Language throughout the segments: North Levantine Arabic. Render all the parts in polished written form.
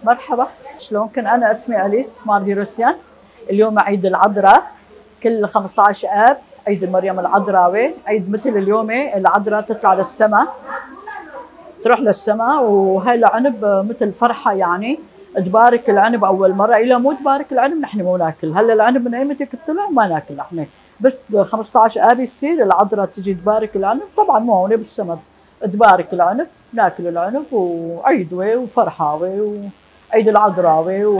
مرحبا، شلونكن؟ أنا اسمي أليس مارديروسيان. اليوم عيد العذراء، كل 15 آب عيد مريم العذراوي، عيد مثل اليوم العذراء تطلع للسما، تروح للسما، وهي العنب مثل فرحة، يعني تبارك العنب أول مرة، إلى مو تبارك العنب نحن مو ناكل. هلا العنب من أيمتى طلع ما ناكل نحن، بس 15 آب يصير العذراء تجي تبارك العنب، طبعا مو هون بالسما، تبارك العنب، ناكل العنب، وعيدوي وفرحاوي وعيد العذراوي.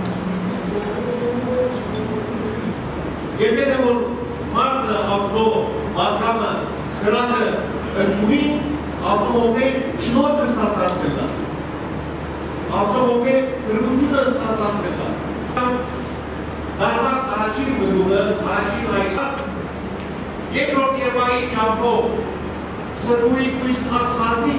Երբեմն մարդը Աստծո պատգամը, խրատը ընդունի, Աստծո կողմէ շնորհքը ստացած կըլլայ։ Աստծո կողմէ փրկութիւնը ստացած կըլլայ։ Տարվա առաջին պտուղը, առաջին այգը, երկրորդ Եվայի ճամփով, Սրբուհի Կույս Աստվածի